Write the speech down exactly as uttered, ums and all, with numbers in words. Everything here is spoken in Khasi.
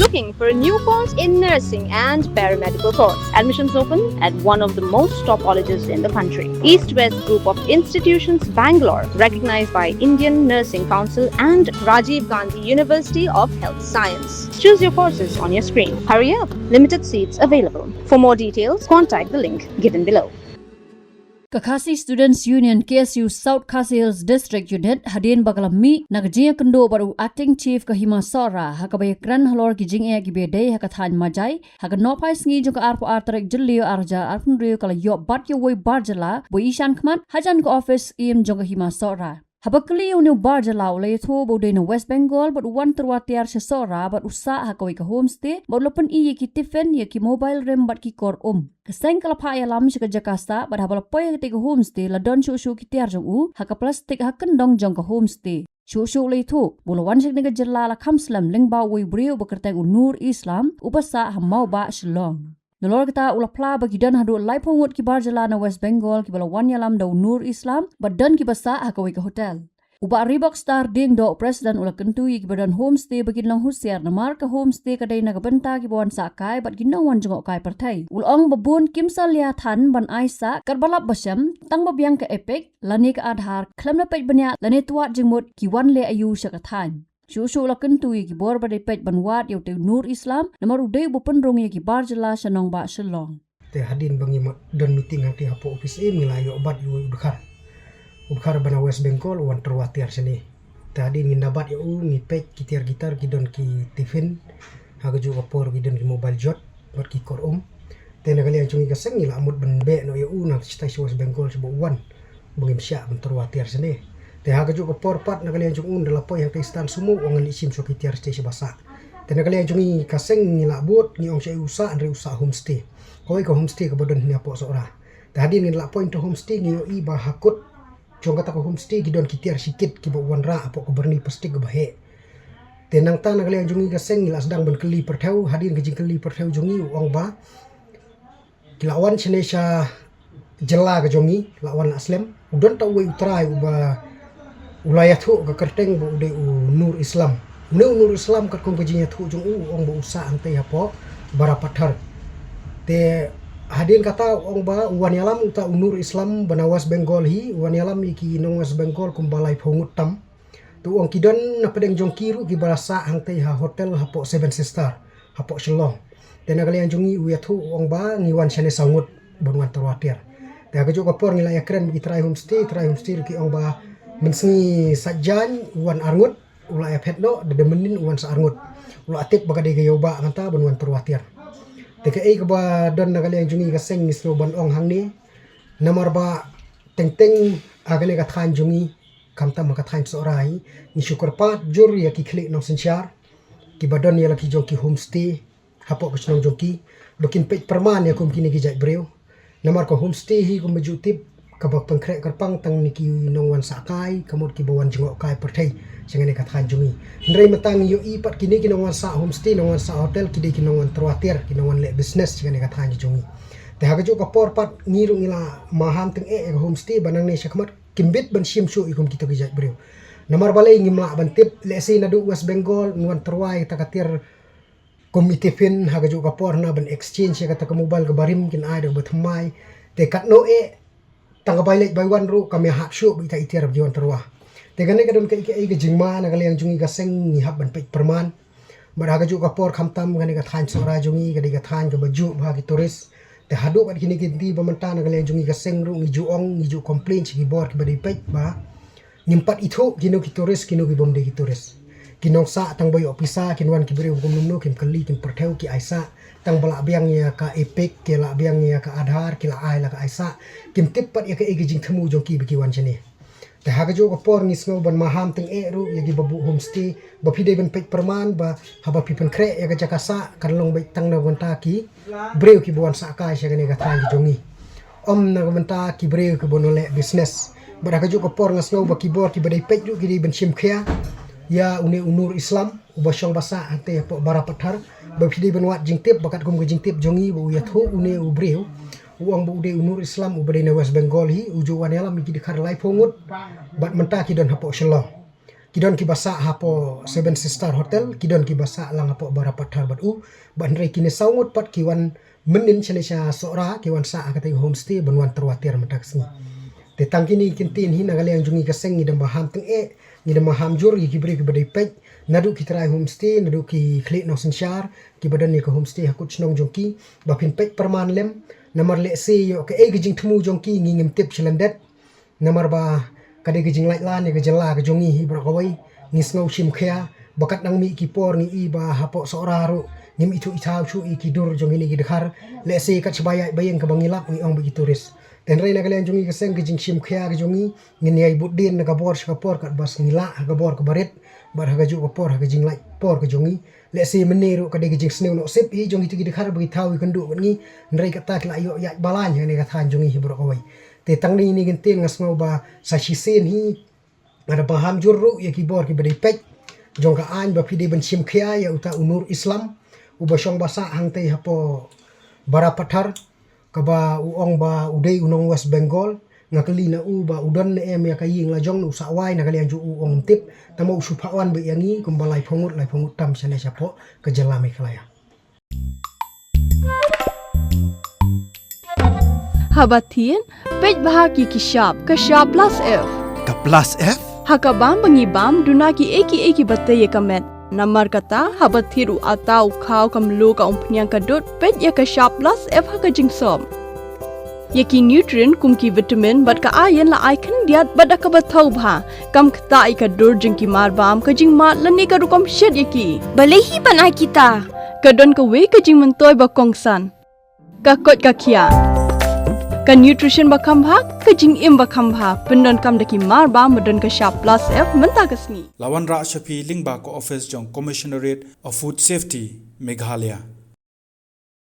Looking for a new course in nursing and paramedical course? Admissions open at one of the most top colleges in the country. East West Group of Institutions, Bangalore, recognized by Indian Nursing Council and Rajiv Gandhi University of Health Science. Choose your courses on your screen. Hurry up, limited seats available. For more details, contact the link given below. Ka Khasi Students Union, K S U, South Khasi Hills District Unit, hadien ba ka la mih na ka jingïakynduh bad u Acting Chief ka Hima Sohra ha kaba ïakren halor ki jingeh kiba dei ha ka thaiñ Majai, ha ka nohphai sngi jong ka arphew ar tarik Jylliew arhajar arphew hynriew, ka la ïoh bat ïa uwei u bar jylla ba i shan khmat hajan ka ophis im jong ka Hima Sohra. Haba kylli ïa une u bar jylla, u la ïathuh ba u dei na West Bengal bad u wan tyrwa tiar sha Sohra bad u sah ha kawei ka homestay bad u la pyni ïa ki tiffin, ïa ki mobile rim bad ki kor um. Ka seng ka la phah ïalam sha ka jaka sah bad haba la poi ha katei ka homestay, la don shuh shuh ki tiar jong u ha ka plastik ha kyndong jong ka homestay. Shuh shuh u la ïathuh ba u la wan sha kane ka jylla la kham slem lyngba uwei u briew ba kyrteng u Nur Islam, uba sah ha Mawbah, Shillong. Nalor kata, u la phla ba ki don haduh laiphew ngut ki bar jylla na West Bengal kiba la wan ïalam da u Nur Islam bad don kiba sah ha kawei ka hotel. U Bah Reebok Star Diengdoh, President, u la kyntu ïa kiba don homestay ba kin long husiar namar ka homestay ka dei na ka bynta kiba wan sah kai bad ki nongwan jngohkai pyrthei. U la ong ba bun kim sa lia than ban ai sah katba lap ba shem, tang ba biang ka EPIC lane ka Aadhaar, khlem da peit bniah lane twad jingmut ki wan leh aïu sha ka thaiñ. Shuh shuh u la kyntu ïa ki bor ba dei peit ban wad ïa utei u Nur Islam namar u dei uba pynrung ïa ki bar jylla sha nongbah Shillong. Te hadien ba ngi mut don meeting hangtei hapoh ophis im, ngi la ïoh bat ïa u dkhar. U dkhar ba na West Bengal u wan tyrwa tiar shane. Te hadien ngin da bat ïa u, ngi peit ki tiar ki tar ki don ki tiffin, ha kajuh ka por ki don ki mobile jot bad ki kor um. Te na ka liang jong ngi ka seng ngi la mut ban beh noh ïa u na shatai sha West Bengal sha ba u wan, ba ngim shah ban tyrwa tiar shane. Te ha kajuh ka por pat na ka liang jong u, ynda la poi hangtei stan sumo, u ong ngan leit shim shuwa ki tiar shatei shaba sah. Te na ka liang jong ngi ka seng ngi la bud, ngi ong sha u sah, hynrei u sah homestay. Kawei ka homestay kaba don hangne hapoh Sohra. Te hadien ngin la poi into homestay, ngi ïohi ba ha kut jong kata ka homestay ki don ki tiar shikit kiba wanrah hapoh ka byrni plastik kaba heh. Te nangta na ka liang jong ngi ka seng ngi la sdang ban kylli pyrthew, hadien ka jingkylli pyrthew jong ngi u ong ba ki la wan shane sha jylla ka jong ngi, la wan la slem. U don ta uwei u trai uba u la ïathuh ka kyrteng ba u dei u Nur Islam. Une u Nur Islam katkum ka jingïathuh jong u, u ong ba u sah hangtei hapoh Barapathar. Te hadien kata u ong ba u wan ïalam uta u Nur Islam ba na West Bengal hi, u wan ïalam ïa ki nong West Bengal kumba laiphew ngut tam. Te u ong ki don na pdeng jong ki ruh kiba la sah hangtei ha hotel hapoh Seven Sister, hapoh Shillong. Te na ka liang jong ngi u ïathuh u ong ba ngi wan shane saw ngut ban wan tyrwa tiar. Te ha kajuh ka por ngi la ïakren bad ki trai homestay, trai homestay ruh ki ong ba mynsngi Saitjaiñ u wan ar ngut, u la ïaphet noh, da da mynnin u wan sa ar ngut. U la tip ba ka dei ka ïew ba ngan ta ban wan tyrwa tiar. Te kaei kaba don na ka liang jong ngi ka seng ngi sngew ban ong hangne, namar ba teng teng ha kane ka thaiñ jong ngi, khamtam ha ka thaiñ Sohra hi, ngi shu kyrpad jur ïa ki khlieh nongsynshar kiba don ïa la ki jong ki homestay hapoh ka shnong jong ki, ba kin peit pyrman ïa kum kine ki jait briew. Namar ka homestay hi kumba ju tip kaba pynkhreh kyrpang tang na ki nongwan sah kai, ka mut kiba wan jngoh kai pyrthei sha kane ka thaiñ jong ngi. Hynrei mynta ngi ïohi pat kine ki nongwan sah homestay, nongwan sah hotel, ki dei ki nongwan tyrwa tiar, ki nongwan leh business sha kane ka thaiñ jong ngi. Te ha kajuh ka por pat ngi ruh ngi la maham tyngeh ïa ka homestay ba nangne shakhmat kim bit ban shim shuh ïa kum kito ki jait briew. Namar balei ngim lah ban tip, lehse naduh West Bengal yn wan tyrwa ïa kata ka tiar kum i tiffin, ha kajuh ka por hana ban exchange ïa kata ka mobile kaba rim kin ai da kaba thymmai. Te katno eh, tang ka bai leit bai wan ruh kam ïahap shuh bad ita i tiar ba ki wan tyrwa. Te kane ka don kaei kaei ka jingma na ka liang jong ngi ka seng, ngi hap ban peit pyrman. Bad ha kajuh ka por khamtam kane ka thaiñ Sohra jong ngi ka dei ka thaiñ kaba juh bha ki tourist. Te haduh kat kine ki kynti ba mynta na ka liang jong ngi ka seng ruh ngi ju ong, ngi ju complain sha ki bor kiba dei peit ba ngim pat ithuh kino ki tourist, kino ki bym dei ki tourist. Ki nongsah tang ba ïoh pisa kin wan ki briew kumno kumno, kim kylli, kim pyrthew, ki ai sah. Tang ba lah biang ïa ka EPIC, ki lah biang ïa ka Aadhaar, ki lah ai la ka ai sah. Kim tip pat ïa kaei ka jingthmu jong ki ba ki wan shane. Te ha kajuh ka por ngi sngew ban maham tyngeh ruh ïa kiba buh homestay ba phi dei ban peit pyrman ba haba phi pynkhreh ïa ka jaka sah kan long beit tang na ka bynta ki briew kiba wan sah kai sha kane ka thaiñ ka jong ngi, ym na ka bynta ki briew kiba wan leh business. Bad ha kajuh ka por nga sngew ba ki bor kiba dei peit ruh ki dei ban shim khia ïa une u Nur Islam uba shong ba sah hangtei hapoh Barapathar, ba phi dei ban wad jingtip ba katkum ka jingtip jong ngi ba u ïathuh une u briew, u ong ba u dei u Nur Islam uba dei na West Bengal hi, u ju wan ïalam ïa ki dkhar laiphew ngut bad mynta ki don hapoh Shillong. Ki don kiba sah hapoh Seven Sister Hotel, ki don kiba sah lang hapoh Bara Pathar bad u, bad hynrei kine saw ngut pat ki wan mynnin shane sha Sohra, ki wan sah ha katei ka homestay ban wan tyrwa tiar mynta ka sngi. Te tang kine ki ktien hi na ka liang jong ngi ka seng ngi dang ba ham tyngeh, ngi dang ba ham jur ïa ki briew kiba dei peit, naduh ki trai homestay, naduh ki khlieh nongsynshar, kiba don ïa ka homestay ha kut shnong jong ki, ba phin peit pyrman lem, namar lehse ïoh kaei ka jingthmu jong ki ngi ngim tip sha lyndet. Namar ba ka dei ka jinglait lan ïa ka jylla ka jong ngi hi baroh kawei, ngi sngew shim khia, ba kat nang mih ki por ngi i ba hapoh Sohra ruh, ngim ithuh ithaw shuh ïa ki dur jong kine ki dkhar, lehse kat shaba ïaid ba ïeng kaba ngi lap ngi ong ba ki tourist. Te hynrei na ka liang jong ngi ka seng ka jingshim khia ka jong ngi, ngin ïai bud dien na ka bor sha ka por katba ngi lah ha ka bor kaba rit, bad ha kajuh ka por ha ka jinglait por ka jong ngi. Lehse mynne ruh ka dei ka jingsniew noh sip hi jong kito ki dkhar ba ki thaw ïakynduh bad ngi, hynrei kata ki la ïoh ïaid balang ha kane ka thaiñ jong ngi hi baroh kawei. Te tang kine ki ktien nga sngew ba sa shisien hi, nga dang ba ham jur ruh ïa ki bor kiba dei peit jong ka aiñ ba phi dei ban shim khia ïa uta u Nur Islam, uba shong ba sah hangtei hapoh Bara Pathar, kaba u ong ba u dei u nong West Bengal, nga kylli na u ba u don ne em ïa ka ïing la jong, u sah wai, na ka liang jong u u ong ngim tip, tangba u shu phah wan beit ïa ngi kumba laiphew ngut, laiphew ngut tam shane shapoh ka jylla Meghalaya. Haba thied, peit bha ïa ki shap, ka shap plus F. Ka plus F? Ha ka bam ba ngi bam, duna kiei kiei kiba tei ïa ka met. Namar kata, haba thied u atta, u khaw, ka mluh, ka umphniang, ka dud, peit ïa ka shap plus F ha ka jingsop. Ïa ki nutrient kum ki vitamin bad ka iron la ai khyndiat bad da kaba thaw bha. Kam ktah ïa ka dur jong ki marbam, ka jingmad lane ka rukom shet ïa ki. Balei hi ban ai kita? Ka don kawei ka jingmyntoi ba kongsan. Ka koit ka khiah. Ka nutrition ba kham bha, ka jingim ba kham bha. Pyndonkam da ki marbam ba don ka shap plus F mynta ka sngi. La wanrah sha phi lyngba ka office jong Commissionerate of Food Safety, Meghalaya.